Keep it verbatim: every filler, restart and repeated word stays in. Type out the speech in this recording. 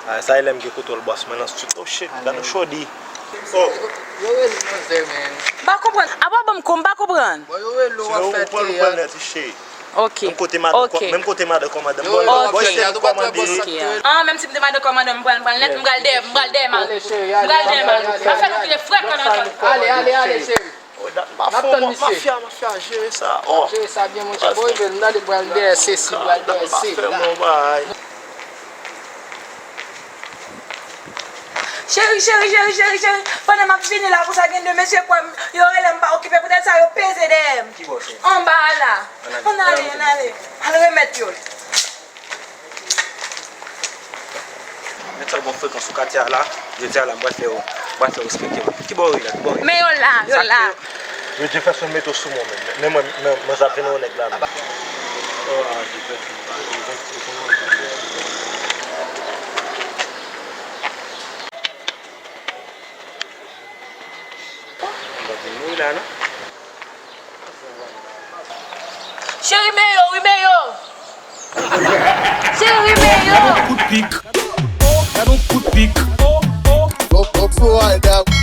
Ah, sa e lè m gen kontwòl bòs mwen nan studi. Oh shit, gade yon chodi. Oh. Yo rele manzè, man. M pa konprann. Apa ban m kou, m pa konprann. Bon, yo rele w ap fè teyat. Ok. Menm kote madan kòmandan. Menm kote madan kòmandan. Yo rele w ap fè teyat, ou pa t wè bòs sa k te rele. Ah, menm si m te madan kòmandan, m pral, m pral nèt, m pral dèyè, m pral dèyè mal. M pral dèyè mal. M ap fè nou kite frèt pandan tan. Ale, ale, ale, cheri. Oh, dat mafya, mafya, mafya, jere sa. Oh. Jere sa byen, monchè. Bon, rive, m tande pral dèyè sesi, pral dèyè sela. Cheri, cheri, cheri, cheri, cheri. Pandan m ap vini la, konsa gen de mesye kwè m, yo rele m pa okipe, poutèt sa yo peze dèyè m. Ki bò, cheri? Anba a la. Ann ale, ann ale. Al remèt yo. Mèt sa gon frekans sou katye a la. Jodi a la, m pral fè yo, m pral fè yo respekte yo. Ki bò w ye la? Ki bò w ye? Men yo la, yo la. Yo Jefferson mete w sou mwen menm. Men mwen, men, mwen sa vin yon nèg la menm. Oh, ah, Jefferson. M pa vin mouri la, non? Cheri, men yo, wi, men yo. Cheri, men yo. Gad yon kout pik. Gad yon kout pik. Go, go, go, I got